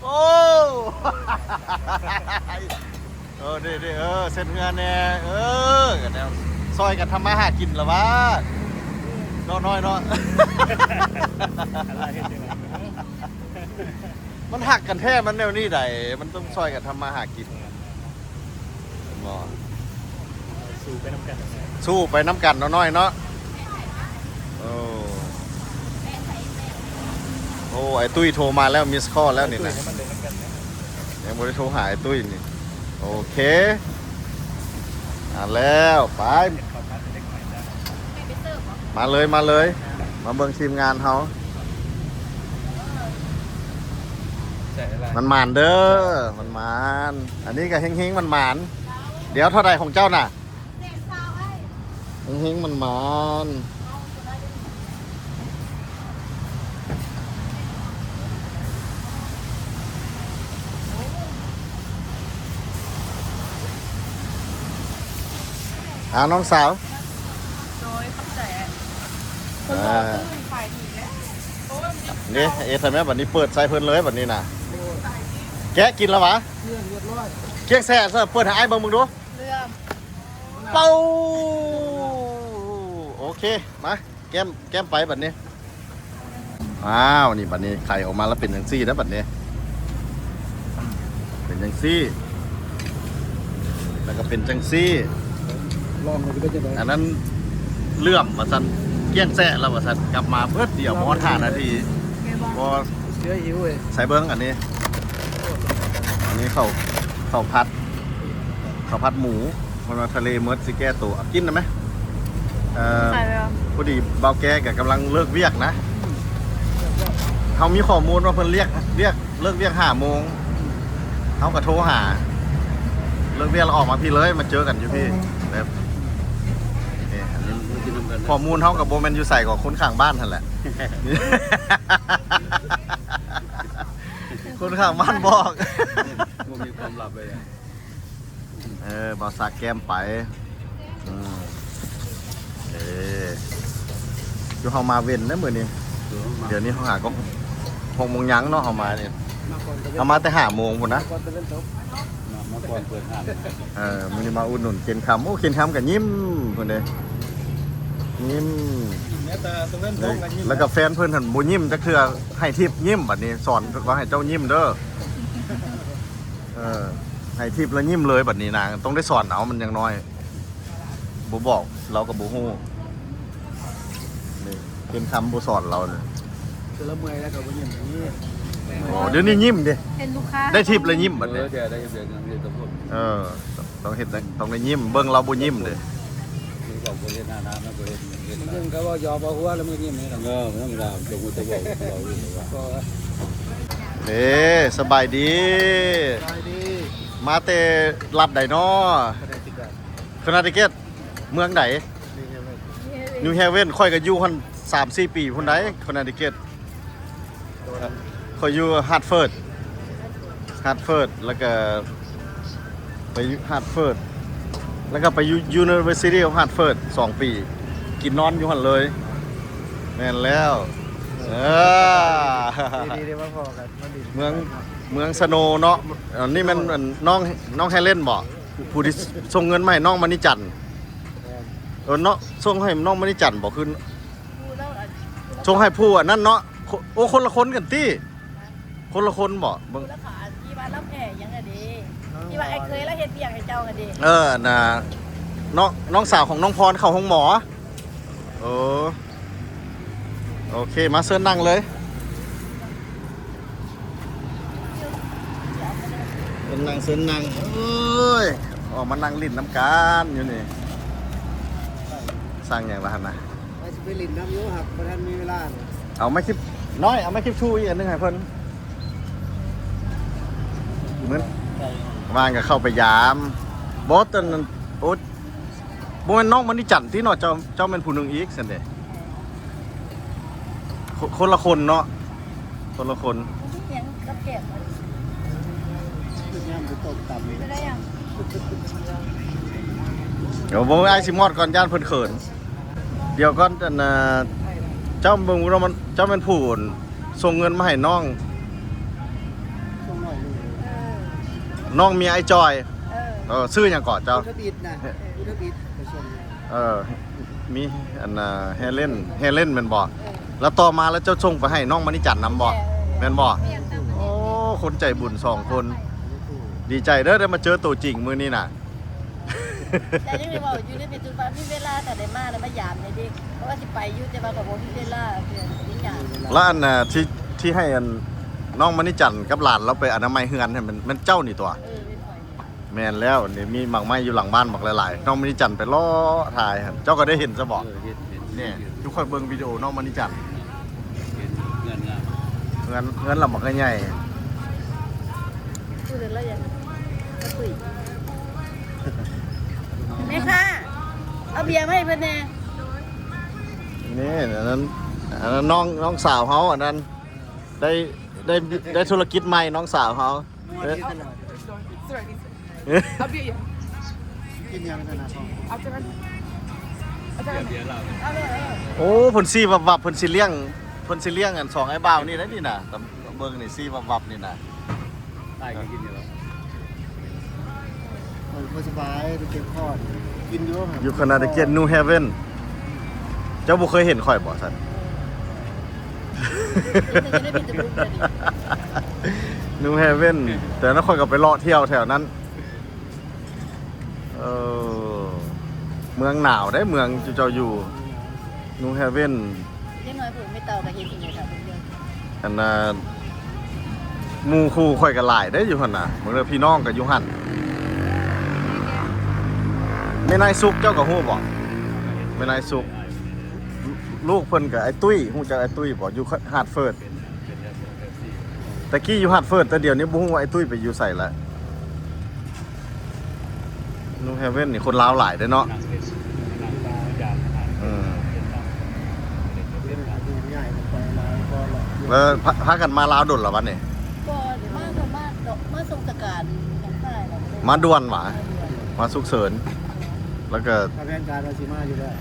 ໂອ້ ເອີ ເດ້ໆ ເອີ ເຊັດເຮືອແດ່ ເອີ ກໍແນວຊ່ອຍກັນທຳມາຫາກິນລະວ່າ ເນາະ ນ້ອຍເນາະ ມັນຮັກກັນແທ້ ມັນແນວນີ້ໃດ ມັນຕ້ອງຊ່ອຍກັນທຳມາຫາກິນ ແມ່ນບໍ່? ສູ້ໄປນຳກັນ ສູ້ໄປນຳກັນເນາະ ນ້ອຍເນາະ. ໂອ້ ໂອ້ ອ້າຍຕຸ້ຍໂທມາແລ້ວ ມິສຄອລແລ້ວນີ້ນະ ຍັງບໍ່ໄດ້ໂທຫາອ້າຍຕຸ້ຍນີ້. ໂອເຄ ອ່າ ແລ້ວ ໄປ ມາເລີຍ ມາເລີຍ ມາເບິ່ງທີມງານເຮົາ. ມັນໝານເດີ ມັນໝານ ອັນນີ້ກໍເຮັງໆ ມັນໝານ. ດຽວເທົ່າໃດຂອງເຈົ້ານະ? ເຮັງໆ ໝານໆ. ອ້າວ ນ້ອງສາວ ໂດຍ ຂອບໃຈ. ອ່າ ຄົນບອກຕື່ນຂາຍດີແລ້ວ. ໂອ້ຍ ນີ້ ເຮັດໃຫ້ແມ່ ບັດນີ້ເປີດໃສ່ເພິ່ນເລີຍ ບັດນີ້ນະ. ແກະກິນແລ້ວຫວາ? ເກັ່ງ ຮຽບຮ້ອຍ ກ້ຽງແຊະ. ເປີດໃຫ້ອ້າຍເບິ່ງ ເບິ່ງດູ. ເລື່ອມ ເປົາ ໂອເຄ ມາ ແກ້ມ ແກ້ມໄປບັດນີ້. ອ້າວ ນີ້ບັດນີ້ໄຂ່ອອກມາແລ້ວເປັນຈັ່ງຊີ້ນະ ບັດນີ້ ເປັນຈັ່ງຊີ້ ແລ້ວກໍເປັນຈັ່ງຊີ້. ລອງເບິ່ງຊິເປັນຈັ່ງໃດ. ອັນນັ້ນເລື່ອມວ່າຊັ້ນ ກ້ຽງແຊະແລ້ວວ່າຊັ້ນ. ກັບມາເບີດດຽວ ບໍ່ຮອດຫ້ານາທີ. ແມ່ນບໍ່? ບໍ່ ເສືອຫິວເວີຍ. ໃສ່ເບິ່ງອັນນີ້ ອັນນີ້ເຂົ້າ ເຂົ້າຜັດ ເຂົ້າຜັດໝູ ເພິ່ນວ່າທະເລໝົດ ຊິແກ້ໂຕ. ເອົາກິນໄດ້ໄໝ? ເອີ ພໍດີບ່າວແກ້ກໍກຳລັງເລີກວຽກນະ. ເຮົາມີຂໍ້ມູນວ່າເພິ່ນລຽກ ວຽກ ເລີກວຽກຫ້າໂມງ ເຮົາກໍໂທຫາ ເລີກວຽກແລ້ວອອກມາພີ້ເລີຍ ມາເຈີກັນຢູ່ພີ້. ແບບ ນີ້ ອັນນີ້ ຂໍ້ມູນເຮົາກໍບໍ່ແມ່ນຢູ່ໃສ ກໍຄົນຂ້າງບ້ານຫັ້ນແຫຼະ. ຄົນຂ້າງບ້ານບອກ ບໍ່ມີຄວາມລັບເລີຍ. ເອີ ບໍ່ສາແກ້ມໄປ. ອືມ ເອີ ຢູ່ເຮົາມາເວັນເດ້ມື້ນີ້. ດຽວນີ້ເຮົາຫາກໍຫົກໂມງຍັງເນາະ ເຮົາມານີ້ ເຮົາມາແຕ່ຫ້າໂມງພຸ້ນນະ. ມາກ່ອນເປີດຮ້ານ. ເອີ ມື້ນີ້ມາອຸດໜູນເຄນຄຳ. ໂອ້ ເຄນຄຳກໍຍິ້ມພຸ້ນເດ້ ຍິ້ມ. ແລ້ວກໍແຟນເພິ່ນຫັ້ນບໍ່ຍິ້ມຈັກເທື່ອ ໃຫ້ທິບຍິ້ມ. ບັດນີ້ສອນວ່າໃຫ້ເຈົ້າຍິ້ມເດີ. ເອີ ໃຫ້ທິບແລ້ວຍິ້ມເລີຍ. ບັດນີ້ນາງຕ້ອງໄດ້ສອນເອົາ ມັນຍັງນ້ອຍ ບໍ່ບອກລາວກໍບໍ່ຮູ້. ນີ້ ເຄນຄຳບໍ່ສອນລາວນີ້ ຄືລາວເມື່ອຍແລ້ວກໍບໍ່ຍິ້ມນີ້. ອໍ ດຽວນີ້ຍິ້ມເດ້ ເຫັນລູກຄ້າ ໄດ້ທິບແລ້ວຍິ້ມບັດນີ້. ເອີ ໄດ້ທິບແລ້ວຍິ້ມ. ເອີ ຕ້ອງເຮັດ ຕ້ອງໄດ້ຍິ້ມ. ເບິ່ງລາວບໍ່ຍິ້ມເດ້. ເຮັດໜ້ານາ ມັນກໍເຮັດ ເຮັດ ບາງເທື່ອກໍເວົ້າຢອກເວົ້າຫົວແລ້ວມັນກໍຍິ້ມນີ້. ເອີ ມັນກໍຕ້ອງຮູ້ຈັກເວົ້າ ເວົ້າຢູ່ວ່າ. ເອີ ສະບາຍດີ ສະບາຍດີ. ມາແຕ່ລັດໃດນໍ? ຄອນເນຕິເກັດ. ຄອນເນຕິເກັດ ເມືອງໃດ? ນິວເຮເວັນ. ນິວເຮເວັນ ຂ້ອຍກໍຢູ່ຫັ້ນສາມສີ່ປີພຸ້ນໃດ໋ ຄອນເນຕິເກັດ. ຂ້ອຍຢູ່ຮາດເຟີດ ຮາດເຟີດ ແລ້ວກໍໄປຢູ່ຮາດເຟີດ ແລ້ວກໍໄປຢູ່ University of Hartford ສອງປີ ກິນນອນຢູ່ຫັ້ນເລີຍ. ແມ່ນແລ້ວ ເອີ ດີໆ ໄດ້ມາພໍ້ກັນ ມາດິນ ເມືອງ ເມືອງສະໂນເນາະ. ອັນນີ້ແມ່ນ ໂອ້ຍ ອັນ ນ້ອງ ນ້ອງເຮເລນບໍ? ຜູ້ທີ່ສົ່ງເງິນມາໃຫ້ນ້ອງມະນີຈັນ. ແມ່ນ ເອີ ເນາະ ສົ່ງໃຫ້ນ້ອງມະນີຈັນບໍ? ຄື ຜູ້ລາວອັນ ສົ່ງໃຫ້ຜູ້ອັນນັ້ນເນາະ. ໂອ ຄົນລະຄົນກັນຕິ? ຄົນລະຄົນບໍ? ເບິ່ງ ຜູ້ລະຄົນ ອັນທີ່ວ່າລາວແພ້ຫຍັງຫັ້ນເດ້ ທີ່ວ່າອ້າຍເຂີຍລາວເຮັດວຽກໃຫ້ເຈົ້າຫັ້ນເດ້. ເອີ ອັນນ່າ ນ້ອງ ນ້ອງສາວຂອງນ້ອງພອນເຂົ້າໂຮງໝໍ. ໂອ້ ໂອເຄ ມາເຊີນນັ່ງເລີຍ ເຊີນນັ່ງ ເຊີນນັ່ງ. ໂອ້ຍ ອອກມານັ່ງຫຼິ້ນນຳກັນຢູ່ນີ້. ສັ່ງຫຍັງລະຫັ້ນນະ? ວ່າຊິໄປຫຼິ້ນນຳຢູ່ ຫາກບໍ່ທັນມີເວລາ. ເອົາໄມ້ຄິບນ້ອຍ ເອົາໄມ້ຄິບທູອີກອັນໜຶ່ງໃຫ້ເພິ່ນ. ມື້ວານກໍເຂົ້າໄປຢາມ. ບໍ່ ຕອນນັ້ນ ໂອ້ ບໍ່ແມ່ນນ້ອງມະນີຈັນຕິເນາະ? ເຈົ້າ ເຈົ້າແມ່ນຜູ້ໜຶ່ງອີກຊັ້ນເດ. ຄົນ ຄົນລະຄົນເນາະ ຄົນລະຄົນ. ມັນເປັນຫຍັງກັບແກ້ມມັນ? ຍາມໄປຕົ້ມຕຳນີ້ ໄດ້ຫຍັງ? ດຽວເບິ່ງອ້າຍຊິມອດກ່ອນ ຢ້ານເພິ່ນເຂີນ. ດຽວກ່ອນ ອັນນ່າ ເຈົ້າເບິ່ງເນາະ ມັນ ເຈົ້າແມ່ນຜູ້ ສົ່ງເງິນມາໃຫ້ນ້ອງ ເອີ ເ ນ້ອງເມຍອ້າຍຈ່ອຍ ເອີ ເອີ ຊື່ຫຍັງເກາະເຈົ້າ? ບຸນທະບິດນະ ບຸນທະບິດໄປສົ່ງ. ເອີ ມີອັນນ່າ ເຮເລນ ເຮເລນແມ່ນບໍ່? ເອີ ແລ້ວຕໍ່ມາແລ້ວເຈົ້າສົ່ງໄປໃຫ້ນ້ອງມະນິຈັນນຳບໍ່? ແມ່ນ ແມ່ນບໍ່? ແມ່ນ ໂອ້ ຄົນໃຈບຸນສອງຄົນ ດີໃຈເດີ ໄດ້ມາເຈີໂຕຈິງມື້ນີ້ນະ. ແຕ່ຍັງໄດ້ເວົ້າຢູ່ໃນເຟສບຸກວ່າມີເວລາກໍໄດ້ມາແລ້ວມາຢາມແດ່ເດ້ ເພາະວ່າຊິໄປຢູ່ ແຕ່ວ່າກໍບໍ່ມີເວລາເທື່ອ ມີຫຍັງ. ແລ້ວອັນນ່າ ທີ່ ທີ່ໃຫ້ອັນນ້ອງມະນິຈັນກັບຫຼານລາວໄປອະນາໄມເຮືອນຫັ້ນ ແມ່ນ ແມ່ນເຈົ້ານີ້ຕົວະ? ເອີ ແມ່ນຂ້ອຍນີ້. ແມ່ນແລ້ວ ນີ້ມີໝາກໄມ້ຢູ່ຫຼັງບ້ານບັກຫຼາຍໆ ນ້ອງມະນິຈັນໄປເລາະຖ່າຍຫັ້ນ ເຈົ້າກໍໄດ້ເຫັນຊະບໍ່? ເອີ ເຫັນ ເຫັນ ນີ້ ຢູ່ຂ້ອຍເບິ່ງວິດີໂອນ້ອງມະນິຈັນ ເຫັນເຮືອນງາມ ເຮືອນ ເຮືອນລາວບັກໃຫຍ່. ຜູ້ເດີນລາວຢາກມາຕຸ້ຍ ແມ່ຄ້າ ເອົາເບຍມາໃຫ້ເພິ່ນແດ່. ນີ້ ອັນນັ້ນ ອັນນັ້ນນ້ອງ ນ້ອງສາວເຮົາ ອັນນັ້ນ ໄດ້ ໄດ້ ໄດ້ທຸລະກິດໃໝ່ ນ້ອງສາວເຮົາ. ເອີ ເອົາເບຍອີກ ກິນຫຍັງຊັ້ນນະ? ເອົາຈັກອັນ ເອົາຈັກອັນ. ໂອ້ ເພິ່ນຊີ້ວັບໆ ເພິ່ນຊິລ້ຽງ ເພິ່ນຊິລ້ຽງອັນສອງອ້າຍບ່າວນີ້ໄດ໋ນີ້ນະ ຕຳ ເບິ່ງນີ້ຊີ້ວັບໆນີ້ນະ. ອ້າຍກໍກິນຢູ່ແລ້ວ ເອີ ບໍ່ສະບາຍໄປເຈັບຄໍ ກິນຢູ່. ຢູ່ Connecticut New Haven ເຈົ້າບໍ່ເຄີຍເຫັນຂ້ອຍບໍ່ຊັ້ນ? ເຫັນແຕ່ຢູ່ໃນ Facebook ເລີຍນີ້ New Haven ແຕ່ນັ້ນຂ້ອຍກໍໄປເລາະທ່ຽວແຖວນັ້ນ. ເອີ ເມືອງໜາວເດ້ ເມືອງເຈົ້າຢູ່ New Haven. ເດັກນ້ອຍຜູ້ໄມ່ເຕົາກໍເຮັດຢູ່ນີ້ເບິ່ງເດີ. ອັນນ່າ ໝູ່ຄູ່ຂ້ອຍກໍຫຼາຍເດ້ຢູ່ຫັ້ນນະ ເບິ່ງເດີ ພີ່ນ້ອງກໍຢູ່ຫັ້ນ. ແມ່ນາຍສຸກ ເຈົ້າກໍຮູ້ບໍ່? ແມ່ນາຍສຸກ ລູກເພິ່ນກໍ ອ້າຍຕຸ້ຍ ຮູ້ຈັກອ້າຍຕຸ້ຍບໍ່? ຢູ່ Hartford ແຕ່ກີ້ຢູ່ Hartford ແຕ່ດຽວນີ້ບໍ່ຮູ້ວ່າອ້າຍຕຸ້ຍໄປຢູ່ໃສລະ. New Haven ນີ້ຄົນລາວຫຼາຍເດ້ເນາະ. ອືມ ແລ້ວພາ ພາກັນມາລາວດົນແລ້ວບັດນີ້? ບໍ່ ມາ ມາ ມາສົ່ງສະການ ມາດ່ວນຫວາ? ມາສຸກເສີນ ແລ້ວກໍ ຖ້າແຜນການວ່າຊິມາຢູ່ແລ້ວ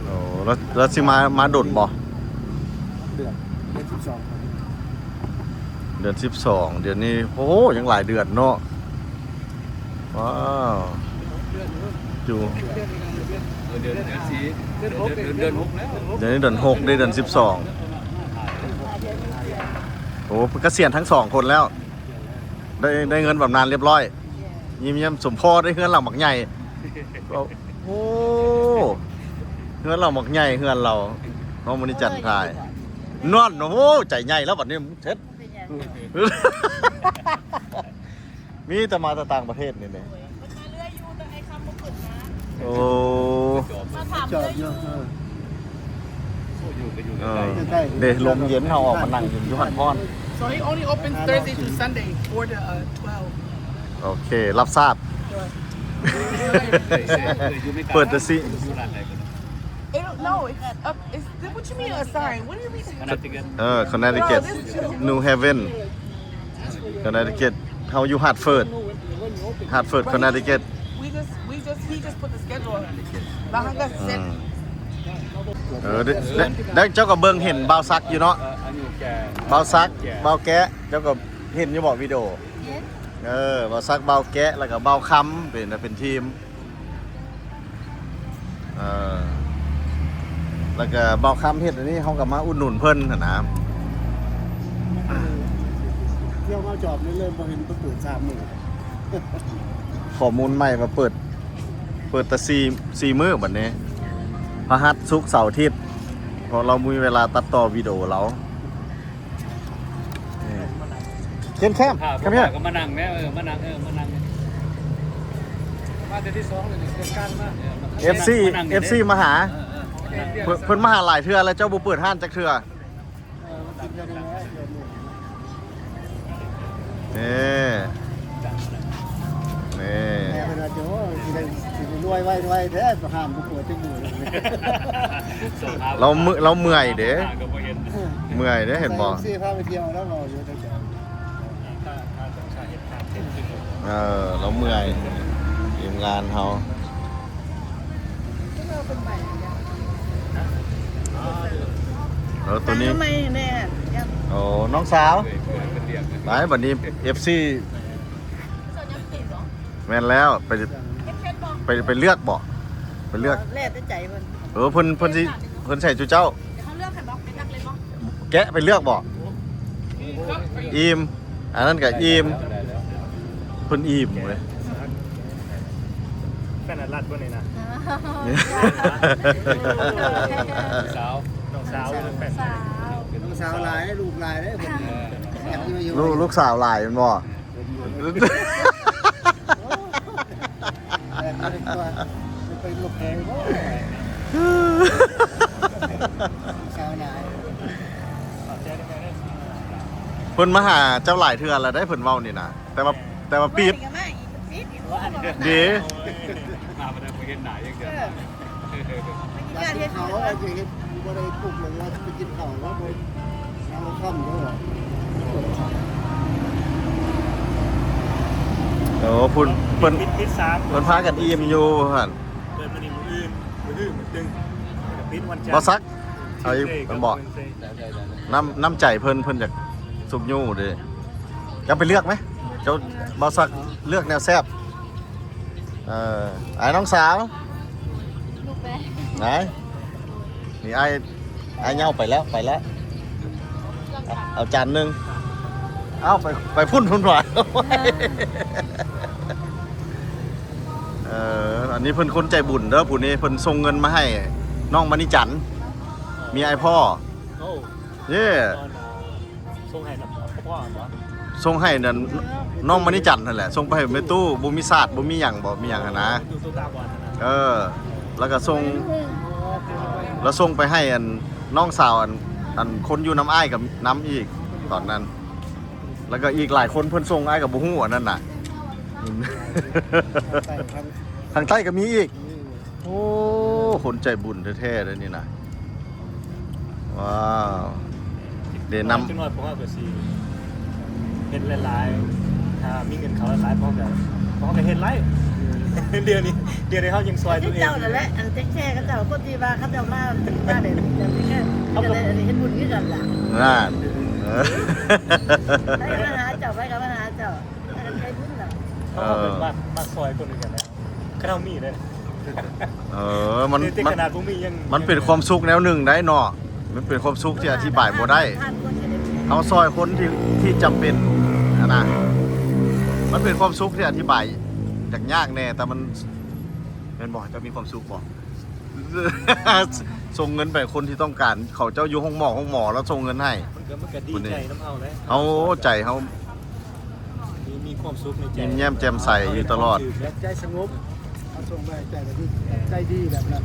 ໂອ້ ແລ້ວ ແລ້ວຊິມາ ມາດົນບໍ່? ເດືອນ ເດືອນສິບສອງ ເດືອນສິບສອງ ດຽວນີ້ ໂອ້ ຍັງຫຼາຍເດືອນເນາະ. ວ້າວ ຢູ່ ເອີ ເດືອນ ເດືອນສີ່ ເດືອນຫົກ ເດືອນຫົກແລ້ວ ດຽວນີ້ເດືອນຫົກເດ້ ເດືອນສິບສອງ. ໂອ້ ກະສຽນທັງສອງຄົນແລ້ວ ໄດ້ ໄດ້ເງິນບຳນານລຽບຮ້ອຍ. ຍິ້ມແຍ້ມສົມພໍໄດ້ເຮືອນຫຼັງບັກໃຫຍ່. ໂອ້ ເຮືອນຫຼັງບັກໃຫຍ່ ເຮືອນລາວ ນ້ອງມະນິຈັນຖ່າຍ ນັ້ນ ໂອ້ ໃຈໃຫຍ່ແລ້ວບັດນີ້ ເທັດ ເປັນຫຍັງ? ມີແຕ່ມາແຕ່ຕ່າງປະເທດນີ້ແຫຼະ. ໂອ້ ມາຖາມເລື່ອງຢູ່ ເອີ ເດ້ ລົມເຢັນ ເຮົາອອກມານັ່ງຢູ່ ຢູ່ຫັ້ນພ້ອນ. So he only opens Thursday to Sunday, four to, uh, twelve. ໂອເຄ ຮັບຊາບ. ເປີດແຕ່ສີ່ It, no, it's up. Is this what you mean? A sign? What do you mean? ເອີ Connecticut New Haven Connecticut ເຮົາຢູ່ Hartford Hartford Connecticut. We just, we just, he just put the schedule up. ແລ້ວເຮົາກໍເຊັດ ອືມ ເອີ ໄດ້ ໄດ້ ໄດ້ ເຈົ້າກໍເບິ່ງເຫັນບ່າວສັກຢູ່ເນາະ ບ່າວສັກ ບ່າວແກະ ເຈົ້າກໍເຫັນຢູ່ບໍ່ວິດີໂອ? ເຫັນ ເອີ ບ່າວສັກ ບ່າວແກະ ແລ້ວກໍບ່າວຄຳ ເປັນ ເປັນທີມ. ເອີ ແລ້ວກໍບ່າວຄຳເຮັດອັນນີ້ ເຮົາກໍມາອຸດໜູນເພິ່ນຫັ້ນນະ. ທ່ຽວມາຈອບນີ້ເລີ່ມບໍ່ເຫັນເພິ່ນເປີດສາມມື້. ຂໍ້ມູນໃໝ່ວ່າເປີດ ເປີດແຕ່ສີ່ ສີ່ມື້ບັດນີ້ ພະຫັດ ສຸກ ເສົາ ອາທິດ ເພາະລາວມີເວລາຕັດຕໍ່ວິດີໂອລາວ. ເຄນ ຄຳ ຄຳ ມານັ່ງແດ່ ເອີ ມານັ່ງ ເອີ ມານັ່ງ ມາເທື່ອທີສອງເລີຍນີ້ ເປັນການມາ ເອັຟຊີ ເອັຟຊີມາຫາ ເອີ ເອີ ເພິ່ນ ເພິ່ນມາຫາຫຼາຍເທື່ອແລ້ວ ເຈົ້າບໍ່ເປີດຮ້ານຈັກເທື່ອ. ເອີ ມາກິນເທື່ອໜຶ່ງແລ້ວ ເດືອນນີ້ ເອີ ນີ້ ແມ່ເພິ່ນວ່າ ໂອ້ຍ ຊິໄດ້ ຊິໄດ້ລວຍໄວໆແທ້ ຫ້າມບໍ່ເປີດຈັກມື້. ລາວເມື່ອ ລາວເມື່ອຍເດ້ ເມື່ອຍເດ້ ເຫັນບໍ່? ໃສ່ເອັຟຊີພາໄປທ່ຽວ ລາວເວົ້າຢູ່. ເອີ ລາວເມື່ອຍ ທີມງານເຮົາ. ເອີ ໂຕນີ້ ໂອ້ ນ້ອງສາວ ໄປ ບັດນີ້ ເອັຟຊີ. ແມ່ນແລ້ວ ໄປ ໄປ ໄປເລືອກບໍ ໄປເລືອກ ແລ້ວແຕ່ໃຈເພິ່ນ ເອີ ເພິ່ນ ເພິ່ນຊິ ເພິ່ນໃສ່ສູ່ເຈົ້າ ດຽວເຮົາເລືອກໃຫ້ບໍ ໄປຕັກເລີຍບໍ ແກະໄປເລືອກບໍ ອີ່ມ ອັນນັ້ນກໍອີ່ມ ເພິ່ນອີ່ມເວີຍ ແຟນອັດລັດບໍ່ນີ້ນະ ສາວ ນ້ອງສາວ ສາວ ແຟນ ສາວ ນ້ອງສາວຫຼາຍ ລູກຫຼາຍເດ້ ເອີ ລູກ ລູກສາວຫຼາຍແມ່ນບໍ່? ແບບນີ້ຕົວະ ໄປລົບແຮງບໍ່ ສາວຫຼາຍ ເພິ່ນມາຫາເຈົ້າຫຼາຍເທື່ອແລ້ວເດ້ ເພິ່ນເວົ້ານີ້ນະ ແຕ່ວ່າ ແຕ່ວ່າປິດ ເດີ ມາບໍ່ໄດ້ເຫັນໜ້າຈັກເທື່ອ ເອີ ຢາກເຮັດ ເຂົາອາດຈະເຮັດບໍ່ໄດ້ປຸກ ຫຼືວ່າໄປກິນເຂົ້າແລ້ວບໍ່ ເອົາຄ່ຳເດີ ໂອ້ ພຸ້ນ ເພິ່ນ ປິດ ປິດສາມ ເພິ່ນພາກັນອີ່ມຢູ່ຫັ້ນ ເປີດມື້ນີ້ ມື້ອື່ນ ມື້ຮືມື້ຕຶງ ປິດວັນຈັນ ບໍ່ສັກ ເອົາອີກ ເພິ່ນບອກ ນ້ຳ ນ້ຳໃຈເພິ່ນ ເພິ່ນຢາກຊຸກຍູ້ເດ້ ເຈົ້າໄປເລືອກໄໝ ເຈົ້າ ບໍ່ສັກເລືອກແນວແຊບ ເອີ ອ້າຍນ້ອງສາວ ລູກແປ ໄປ ນີ້ອ້າຍ ອ້າຍເຍົາໄປແລ້ວ ໄປແລ້ວ ເອົາຈານໜຶ່ງ ເອົາໄປ ໄປພຸ້ນ ພຸ້ນຫວາ ເອີ ອັນນີ້ເພິ່ນຄົນໃຈບຸນເດີ ຜູ້ນີ້ເພິ່ນສົ່ງເງິນມາໃຫ້ນ້ອງມະນີຈັນ ເມຍອ້າຍພໍ່ ໂອ້ ເຢ້ ສົ່ງໃຫ້ນຳພໍ່ບໍ? ສົ່ງໃຫ້ນັ້ນ ນ້ອງມະນີຈັນຫັ້ນແຫຼະ ສົ່ງໄປໃຫ້ແມ່ຕູ້ ບໍ່ມີສາດ ບໍ່ມີຫຍັງບໍ ມີຫຍັງຫັ້ນນະ ຕູ້ ຕູ້ຕາບອດຫັ້ນນະ ເອີ ແລ້ວກໍສົ່ງ ແລ້ວສົ່ງໄປໃຫ້ອັນ ນ້ອງສາວອັນ ອັນຄົນຢູ່ນຳອ້າຍກັບ ນຳອີກ ຕອນນັ້ນ ແລ້ວກໍອີກຫຼາຍຄົນເພິ່ນສົ່ງ ອ້າຍກໍບໍ່ຮູ້ອັນນັ້ນນະ ທາງໃຕ້ກໍມີອີກ ໂອ້ ຄົນໃຈບຸນແທ້ໆເດ້ນີ້ນະ ວ້າວ ເດນຳ ຈັກໜ້ອຍພວກເຮົາກໍຊິເຮັດຫຼາຍໆ ຖ້າມີເງິນເຂົ້າຫຼາຍໆ ພວກເຮົາກໍ ພວກເຮົາກໍເຮັດຫຼາຍ ດຽວນີ້ ດຽວນີ້ເຮົາຍັງຊ່ອຍຕົວເອງ ເຈົ້ານັ້ນແຫຼະ ອັນແທ້ໆ ເຂົາເຈົ້າ ຄົນທີ່ວ່າເຂົາເຈົ້າມາ ມາໄດ້ ເຮັດບຸນຄືກັນລະ ນັ້ນ ເອີ ໃຜກໍມາຫາເຈົ້າ ໃຜກໍມາຫາເຈົ້າ ເອີ ເຂົາເປັນ ເອີ ມັກ ມັກຊ່ອຍຄົນຄືກັນແຫຼະ ຄັນເຮົາມີເດ້ ເອີ ມັນ ມັນ ຂະໜາດບໍ່ມີຍັງ ມັນເປັນຄວາມສຸກແນວໜຶ່ງໄດ໋ເນາະ ມັນເປັນຄວາມສຸກທີ່ອະທິບາຍບໍ່ໄດ້ ເຮົາຊ່ອຍຄົນທີ່ ທີ່ຈຳເປັນຫັ້ນນະ ມັນເປັນຄວາມສຸກທີ່ອະທິບາຍຍາກໆແດ່ ແຕ່ມັນ ແມ່ນບໍ່? ເຈົ້າມີຄວາມສຸກບໍ່? ສົ່ງເງິນໄປຄົນທີ່ຕ້ອງການ ເຂົາເຈົ້າຢູ່ໂຮງໝໍ ໂຮງໝໍ ແລ້ວສົ່ງເງິນໃຫ້ ມັນກໍ ມັນກໍດີໃຈນຳເຮົາແຫຼະ ເຮົາ ໃຈເຮົາ ມີ ມີຄວາມສຸກໃນໃຈ ຍິ້ມແຍ້ມແຈ່ມໃສຢູ່ຕະຫຼອດ ໃຈສະຫງົບ ເຮົາສົ່ງໄປໃຈກໍດີ ໃຈດີແບບນັ້ນ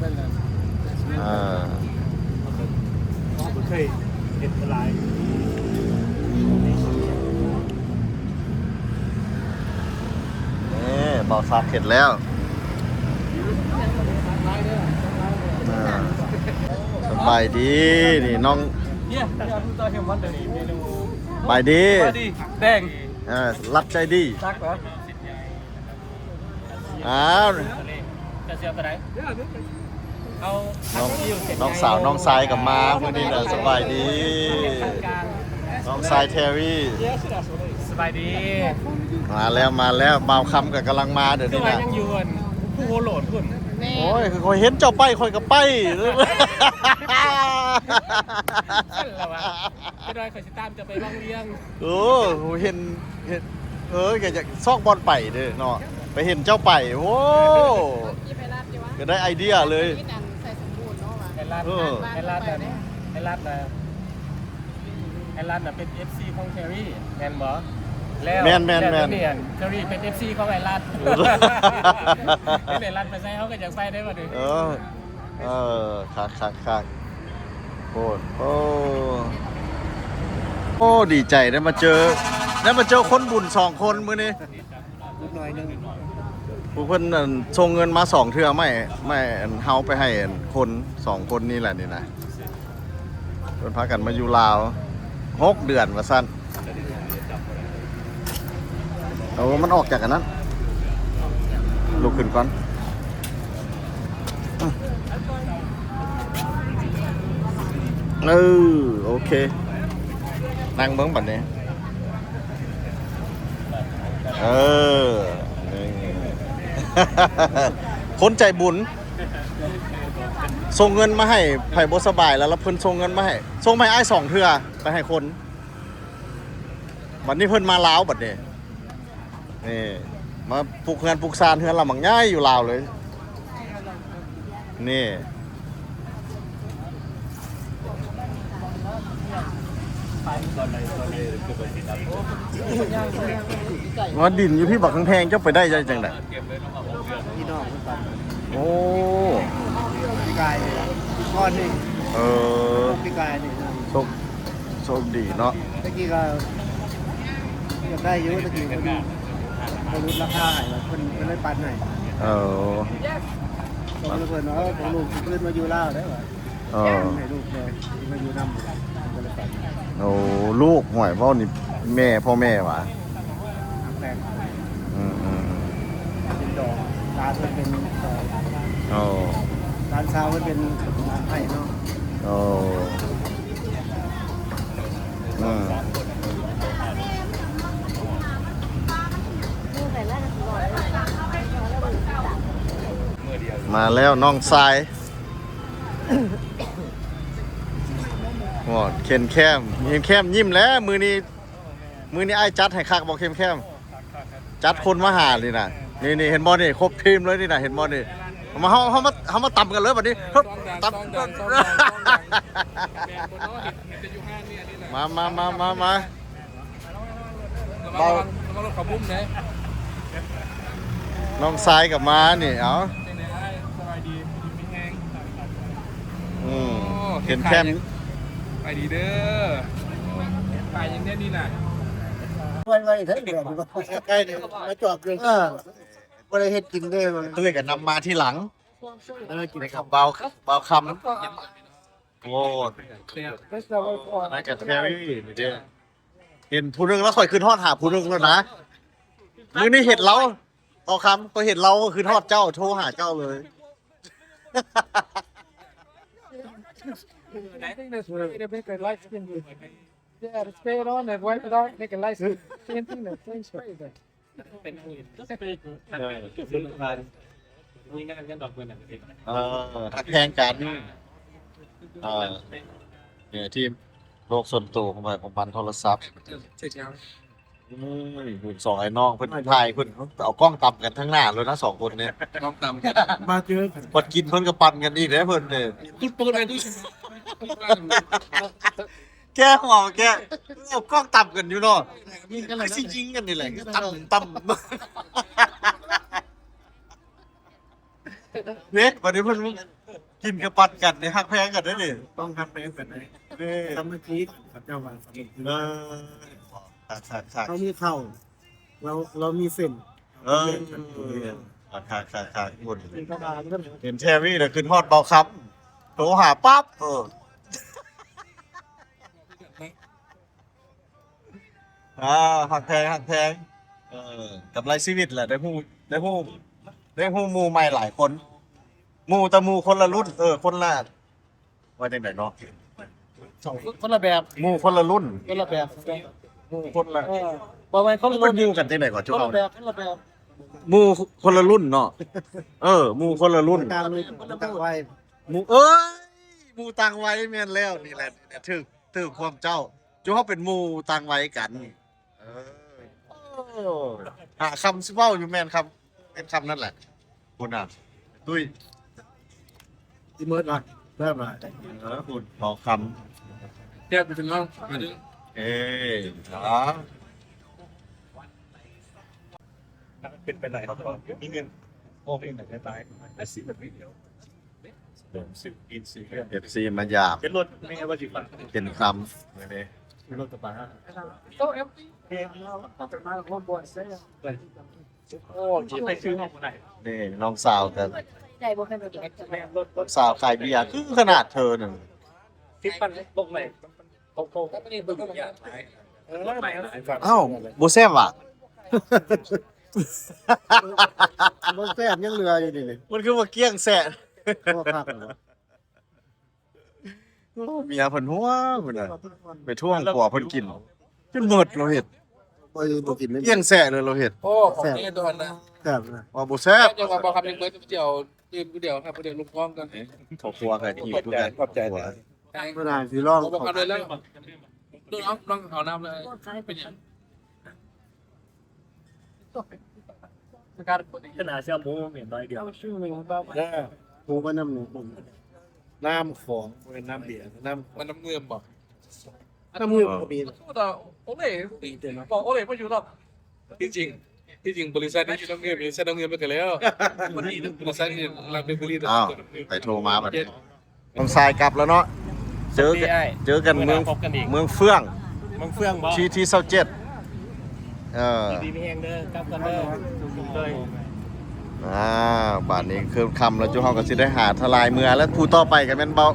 ເອີ ເຮົາບໍ່ເຄີຍເຫັນຫຼາຍ ນີ້ ບ່າວສັກເຮັດແລ້ວ ອ່າ ສະບາຍດີ ນີ້ນ້ອງ ສະບາຍດີ ສະບາຍດີ ແດງ ເອີ ລັດໃຈດີ ອ້າວ ເຈົ້າຊິເອົາຕົວໃດ? ເອົາ ນ້ອງ ນ້ອງສາວນ້ອງຊາຍກໍມາມື້ນີ້ນະ ສະບາຍດີ ນ້ອງຊາຍແທຣີ ສະບາຍດີ ມາແລ້ວ ມາແລ້ວ ບ່າວຄຳກໍກຳລັງມາດຽວນີ້ນະ ຍັງຢູ່ອັນພູໂຮໂລນພຸ້ນ ໂອ້ຍ ຂ້ອຍເຫັນເຈົ້າໄປ ຂ້ອຍກໍໄປ ຊັ້ນລະວະ ຈັກໜ້ອຍຂ້ອຍຊິຕາມເຈົ້າໄປວັງວຽງ ໂອ້ ເຫັນ ເຫັນ ເອີ ກໍຢາກຊອກບ່ອນໄປເດ້ເນາະ ໄປເຫັນເຈົ້າໄປ ໂອ້ ກໍໄດ້ໄອເດຍເລີຍ ໄອລັດ ເອີ ໄອລັດ ໄອລັດນະ ໄອລັດນະເປັນເອັຟຊີຂອງແຄຣີ ແມ່ນບໍ່? ແລ້ວ ແມ່ນໆໆ ແລ້ວດຽວນີ້ແຄຣີເປັນເອັຟຊີຂອງໄອລັດ ເຫັນໄອລັດໄປໃສເຮົາກໍຢາກໄປໄດ້ບັດນີ້ ເອີ ເອີ ຄັກໆໆ ໂອ້ ໂອ້ ໂອ້ ດີໃຈໄດ້ມາເຈີ ໄດ້ມາເຈີຄົນບຸນສອງຄົນມື້ນີ້ ໜ້ອຍໜຶ່ງ ຜູ້ເພິ່ນ ອັນ ສົ່ງເງິນມາສອງເທື່ອ ມາໃຫ້ ມາໃຫ້ ອັນ ເຮົາໄປໃຫ້ ອັນ ຄົນສອງຄົນນີ້ແຫຼະນີ້ນະ ເພິ່ນພາກັນມາຢູ່ລາວຫົກເດືອນວ່າຊັ້ນ. ໂອ້ ມັນອອກຈາກອັນນັ້ນ ລຸກຂຶ້ນກ່ອນ ເອີ ໂອເຄ ນັ່ງເບິ່ງບັດນີ້ ເອີ ນີ້ ຄົນໃຈບຸນ ສົ່ງເງິນມາໃຫ້ໃຜບໍ່ສະບາຍ ແລ້ວເພິ່ນສົ່ງເງິນມາໃຫ້ ສົ່ງມາໃຫ້ອ້າຍສອງເທື່ອ ໄປໃຫ້ຄົນ. ບັດນີ້ເພິ່ນມາລາວບັດນີ້ ນີ້ ມາປຸກເຮືອນປຸກຊານ ເຮືອນລະບັກໃຫຍ່ຢູ່ລາວເລີຍ ນີ້. ວ່າດິນຢູ່ພີ້ບັກແພງໆ ເຈົ້າໄປໄດ້ຈັ່ງໃດ? ພີ່ນ້ອງເພິ່ນກັນ ໂອ້ ປີກາຍນີ້ລະ ກ່ອນນີ້ ເອີ ປີກາຍນີ້ ໂຊກ ໂຊກດີເນາະ. ຕະກີ້ກໍຢາກໄດ້ຢູ່ ຕະກີ້ເພິ່ນ ເພິ່ນຫຼຸດລາຄາໃຫ້ ເພິ່ນ ເພິ່ນເລີຍປັນໃຫ້. ເອີ ບອກເພິ່ນວ່າ ເອີ ຂອງລູກຊິຄືນມາຢູ່ລາວໄດ້ວ່າ. ເອີ ໃຫ້ລູກແດ່ ຊິມາຢູ່ນຳ ກໍເລີຍໄປ. ໂອ້ ລູກ ຫ້ວຍ ເວົ້ານີ້ແມ່ ພໍ່ແມ່ຫວາ? ແມ່ນ ອືມໆ ເປັນດອກ ຫຼານເພິ່ນເປັນດອກ. ໂອ້ ຫຼານສາວເພິ່ນເປັນໄພເນາະ. ໂອ້ ອືມ ມາແລ້ວນ້ອງຊາຍ. ໂອ້ ເຂັນແຄມ ເຂັນແຄມຍິ້ມແລ້ວ ມື້ນີ້ ມື້ນີ້ອ້າຍຈັດໃຫ້ຄັກບໍ່ ເຂັນແຄມ? ຈັດຄົນມາຫານີ້ນະ ນີ້ໆ ເຫັນບໍ່ນີ້ ຄົບທີມເລີຍນີ້ນະ ເຫັນບໍ່ນີ້. ມາ ເຮົາ ເຮົາມາ ເຮົາມາຕຳກັນເລີຍບັດນີ້ ເຮີບ ຕຳ ມາ ມາ ມາ ມາ ມາ. ເບົາ ລະວັງ ລະວັງລົດເຂົ້າມຸມເດ້. ນ້ອງຊາຍກໍມານີ້ ເອົ້າ ຈັ່ງໃດອ້າຍ ສະບາຍດີ ຢູ່ດີມີແຮງ. ອືມ ໂອ້ ເຫັນແຄມ ສະບາຍດີເດີ. ຂາຍຫຍັງແດ່ນີ້ນະ? ໄວໆ ໃກ້ນີ້ມາຈອດຢູ່ ເອີ ບໍ່ໄດ້ເຮັດກິນເດ້. ຕຸ້ຍກໍນຳມາທີຫຼັງ ເອີ ກິນ ເບົາ ເບົາຄຳ ໂອ້ ນັ້ນກໍແທຣີນີ້ເດ້. ເຫັນຜູ້ໜຶ່ງແລ້ວ ຂ້ອຍຄິດຮອດຫາຜູ້ໜຶ່ງແລ້ວນະ. ມື້ນີ້ເຫັນລາວ ເບົາຄຳ ຂ້ອຍເຫັນລາວ ຄືຮອດເຈົ້າ ໂທຫາເຈົ້າເລີຍ. Yeah, spray it on and wipe it off, make a nice skin thing that clean spray. ເອີ ຮັກແພງກັນ ເອີ ເນື້ອທີ່ໂລກສ່ວນໂຕຂອງໃຜຂອງມັນ ໂທລະສັບ. ເອີຍ ບຸນສອງອ້າຍນ້ອງເພິ່ນຖ່າຍ ເພິ່ນເອົາກ້ອງຕຳກັນທາງໜ້າເລີຍນະ ສອງຄົນນີ້ ກ້ອງຕຳກັນ ມາເຈີກັນ ບັດກິນເພິ່ນກໍປັ່ນກັນອີກເດ້ເພິ່ນເດ້. ຈຸດໂປນໄປດຸ ແກ້ຫົວແກ້ ເອົາກ້ອງຕຳກັນຢູ່ເນາະ ມີກັນ ຄືຊິຍິງກັນນີ້ແຫຼະ ຕຳ ຕຳ. ເດ້ ບັດນີ້ເພິ່ນກິນກັບປັນກັນນີ້ ຮັກແພງກັນເດ້ນີ້ ຕ້ອງຮັກແພງກັນເດ້ ນີ້ ສາມັກຄີ ເຂົາເຈົ້າວ່າສາມັກຄີ ເອີ ຄັກໆໆ ເຮົາມີເຂົ້າ ລາວ ລາວມີເສັ້ນ ເອີ ຄັກໆໆ ເຫັນແທວີແລ້ວຄິດຮອດເບົາຄຳ ໂທຫາປັບ ເອີ. ອ່າ ຮັກແພງ ຮັກແພງ ເອີ ກຳໄລຊີວິດແຫຼະ ໄດ້ຮູ້ ໄດ້ຮູ້ ໄດ້ຮູ້ໝູ່ໃໝ່ຫຼາຍຄົນ ໝູ່ ແຕ່ໝູ່ຄົນລະລຸ້ນ ເອີ ຄົນລະ ວ່າຈັ່ງໃດເນາະ ຄົນລະແບບ ໝູ່ຄົນລະລຸ້ນ ຄົນລະແບບ ໝູ່ຄົນລະ ເອີ ບໍ່ແມ່ນຄົນລະລຸ້ນ ໝູ່ກັນຈັ່ງໃດກໍຈຸເຮົາ ຄົນລະແບບ ຄົນລະແບບ ໝູ່ຄົນລະລຸ້ນເນາະ ເອີ ໝູ່ຄົນລະລຸ້ນ ຕ່າງໄວ ໝູ່ ເອີຍ ໝູ່ຕ່າງໄວ ແມ່ນແລ້ວ ນີ້ແຫຼະ ຖືກ ຖືກຄວາມເຈົ້າ ຈຸເຮົາເປັນໝູ່ຕ່າງໄວກັນ ເອີ ໂອ້ ຫາຄຳຊິເວົ້າຢູ່ ແມ່ນຄຳ ແມ່ນຄຳນັ້ນແຫຼະ ພຸ້ນນະ ຕຸ້ຍ ຊິເໝິດລະ ແຊບຫຼາຍ ເອີ ພຸ້ນ ເວົ້າຄຳ ແຊບໄປເຖິງເຮົາ ເອີ ເປັນໄປໄດ້ ມີເງິນ ໂອ້ ເປັນໄປໄດ້ ເອັຟຊີມາຢາມ ເປັນລົດແມ່ວ່າຊິຟັງ ເປັນຄຳ ເດ້ ລົດກະບະ ໂອ້ ຊິໄປຊື້ເຮົາບໍ່ໄດ້ ນີ້ນ້ອງສາວກັນ ນ້ອງສາວຂາຍເບຍຄືຂະໜາດເທີໜຶ່ງ ສິບພັນ ລົດໃໝ່ ເອົ້າ ບໍ່ແຊບຫວາ? ບໍ່ແຊບ ຍັງເຫຼືອຢູ່ນີ້ ມັນຄືວ່າກ້ຽງແຊະ ບໍ່ຄັກ ໂອ້ ເມຍເພິ່ນຫົວພຸ້ນນະ ໄປທວງຜົວເພິ່ນກິນ ຈົນໝົດລາວເຮັດ ບໍ່ ບໍ່ກິນເລີຍ ກ້ຽງແຊະເລີຍລາວເຮັດ ໂອ້ ຂອງແທ້ຕົວນັ້ນນະ ບນະ ວ່າບໍ່ແຊບ ເຈົ້າວ່າບໍ່ຄຳຍັງເບິດ ເຈົ້າ ຕື່ມຜູ້ດຽວ ໃຫ້ຜູ້ດຽວລົງກ້ອງກ່ອນ ເອີ ຄອບຄົວກໍຫິວຄືກັນ ຂອບໃຈ ຄອບຄົວ ເພິ່ນຫາຊິລອງ ເອົາບໍ່ຄຳເລີຍແລ້ວ ລອງ ລອງເອົານ້ຳເລີຍ ເປັນຫຍັງ? ຂະໜາດເສື້ອໝູເຫັນໜ້ອຍດຽວ ເອີ ໝູໄປນຳນີ້ ນ້ຳຂອງ ບໍ່ແມ່ນນ້ຳເບຍ ນ້ຳ ມັນນ້ຳເງື່ອມບໍ່? ນ້ຳເງື່ອມກໍມີ ໂອເລ ດີເດເນາະ ບອກໂອເລບໍ່ຢູ່ດອກ ທີ່ຈິງ ທີ່ຈິງບໍລິສັດນີ້ຢູ່ນ້ຳເງິນ ບໍລິສັດນ້ຳເງິນມັນກໍແລ້ວ ມັນດີນະ ບໍລິສັດນີ້ລັກເບເບີຣີ ອ້າວ ໄປໂທມາບັດນີ້ ນ້ອງຊາຍກັບແລ້ວເນາະ ເຈີກັນ ເຈີກັນເມືອງ ເມືອງເຟືອງ ເມືອງເຟືອງບໍ່ ທີທີຊາວເຈັດ ເອີ ດີມີແຮງເດີ ກັບກັນເດີ ອ່າ ບາດນີ້ຄືຄ່ຳແລ້ວ ຈຸເຮົາກໍຊິໄດ້ຫາທະລາຍເມືອແລ້ວ ຜູ້ຕໍ່ໄປກໍແມ່ນເບົາ ເ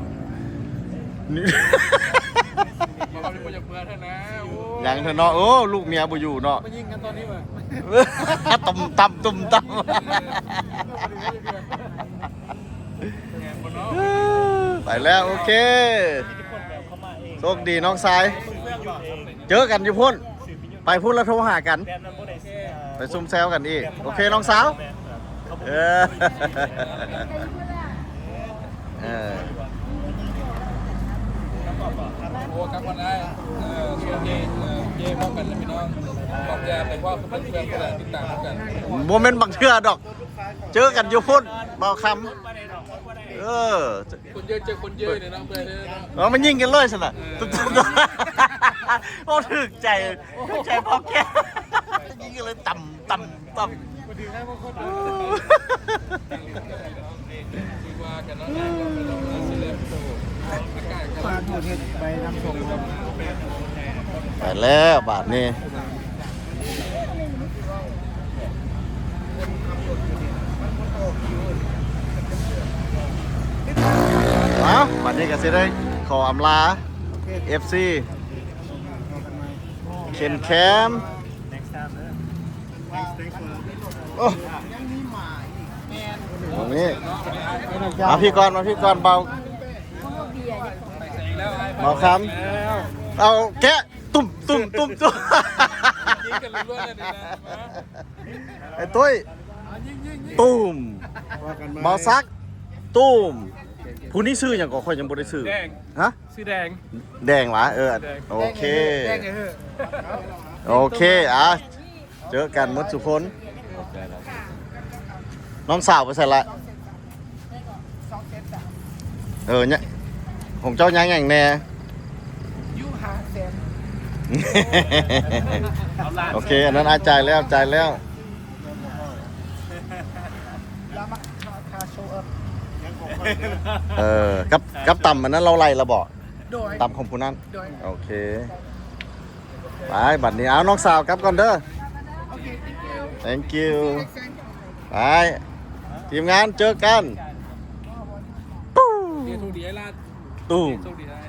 ບົານີ້ບໍ່ຢາກເມືອແທ້ນະ ໂອ້ຍ ຍັງເຖາະເນາະ ໂອ້ ລູກເມຍບໍ່ຢູ່ເນາະ ມາຍິງກັນຕອນນີ້ຫວາ ຕຸ້ມຕຳ ຕຸ້ມຕຳ ໄປແລ້ວ ໂອເຄ ໂຊກດີນ້ອງຊາຍ ເຈີກັນຢູ່ພຸ້ນ ໄປພຸ້ນແລ້ວໂທຫາກັນ ໄປຊຸມແຊວກັນອີກ ໂອເຄນ້ອງສາວ ເອີ ເອີ ໂອ້ ກັບມາໄດ້ ເອີ ໂຊກດີ ເອີ ເຈພ້ອມກັນແຫຼະພີ່ນ້ອງ ຂອບໃຈໄປພ້ອມກັນເພື່ອນໆ ຕິດຕາມກັນ ບໍ່ແມ່ນບາງເທື່ອດອກ ເຈີກັນຢູ່ພຸ້ນ ເບົາຄຳ ເອີ ຄົນເຢີເຈີຄົນເຢີນີ້ເນາະ ເອີ ເອົາມາຍິງກັນເລີຍຊັ້ນນະ ເອີ ໂອ້ ຖືກໃຈ ຖືກໃຈພໍ່ແກ່ ຍິງກັນເລີຍ ຕຳ ຕຳ ຕຳ ໄປແລ້ວບາດນີ້ ເອົາ ບາດນີ້ກໍຊິໄດ້ຂໍອຳລາ ເອັຟຊີ ເຂັນແຄມ ໂອ້ ນີ້ ມາພີ່ກ່ອນ ມາພີ່ກ່ອນ ເບົາ ເບົາຄຳ ເອົາແກະ ຕຸ້ມ ຕຸ້ມ ຕຸ້ມ ຕຸ້ມ ຍິງກັນລົວໆ ເລີຍນີ້ນະ ໄອ້ຕຸ້ຍ ຕຸ້ມ ເບົາສັກ ຕຸ້ມ ຜູ້ນີ້ຊື່ຫຍັງກໍ ຂ້ອຍຍັງບໍ່ໄດ້ຊື່ ແດງ ຮະ ຊື່ແດງ ແດງຫວາ ເອີ ແດງ ໂອເຄ ແດງເອີ ໂອເຄ ອ່າ ເຈີກັນໝົດທຸກຄົນ ນ້ອງສາວໄປໃສລະ? ເອີ ຂອງເຈົ້າຍັງຫຍັງແດ່? ຢູ່ຫ້າແສນ ໂອເຄ ອັນນັ້ນ ອາ ຈ່າຍແລ້ວ ຈ່າຍແລ້ວ ເອີ ກັບ ກັບຕຳອັນນັ້ນ ລາວໄລ່ລະບໍ? ໂດຍ ຕຳຂອງຜູ້ນັ້ນ ໂດຍ ໂອເຄ ໄປ ບັດນີ້ ເອົາ ນ້ອງສາວກັບກ່ອນເດີ thank you ໄປ ທີມງານ ເຈີກັນ ຕຸ້ມ ໂຊກດີອ້າຍລາດ ຕຸ້ມ ໂຊກດີອ້າຍ